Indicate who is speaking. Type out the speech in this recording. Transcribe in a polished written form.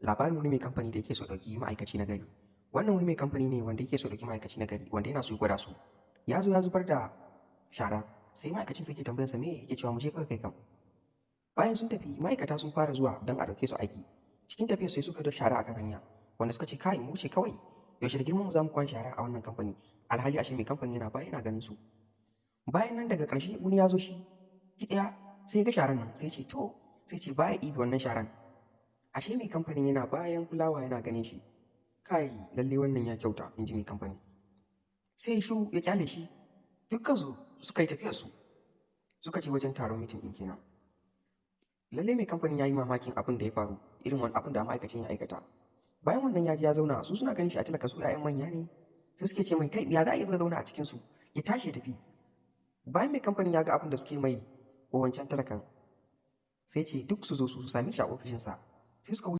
Speaker 1: Labarin wani mai kamfani da yake so ɗauki ma'aikaci na gari. Wannan wani mai kamfani ne wanda yake so ɗauki ma'aikaci na gari, wanda yana so ya gwada su. Ya zo ya zubar da shara, sai ma'aikacin suke tambayarsa me yake cewa, "Mu je kawai kai kam." Bayan sun tafi, ma'aikata sun fara zuwa don a ɗauke su aiki. Cikin tafiyar sai suka ga shara akan hanya, wanda suka ce, "Kai, mu wuce kawai, yaushe da girman mu za mu kwashe shara a wannan kamfani?" Alhali ashe mai kamfani yana baya, yana ganin su. Bayan nan, daga ƙarshe wani ya zo shi shi ɗaya, sai ya ga sharan nan, sai ce to, sai ce baya ɗibe wannan sharan. Ashe mai kamfanin yana bayan fulawa, yana ganin shi. "Kai, lalle wannan ya kyauta," in ji mai kamfani. Sai ya shiru ya kyale shi. Dukkansu suka yi tafiyar su, suka ce wajen taron meeting ɗin kenan. Lalle mai kamfanin ya yi mamakin abin da ya faru, irin wani abin da ma'aikacin ya aikata. Bayan wannan ya je ya zauna, su suna ganin shi a talaka, su 'ya'yan manya ne. Sai suke ce mai, "Kai, ya za a iya zauna a cikin su? Ya tashi ya tafi." Bayan mai kamfanin ya ga abin da suke mai wa wancan talakan, sai ce duk su zo su same shi a ofishinsa. Sai suka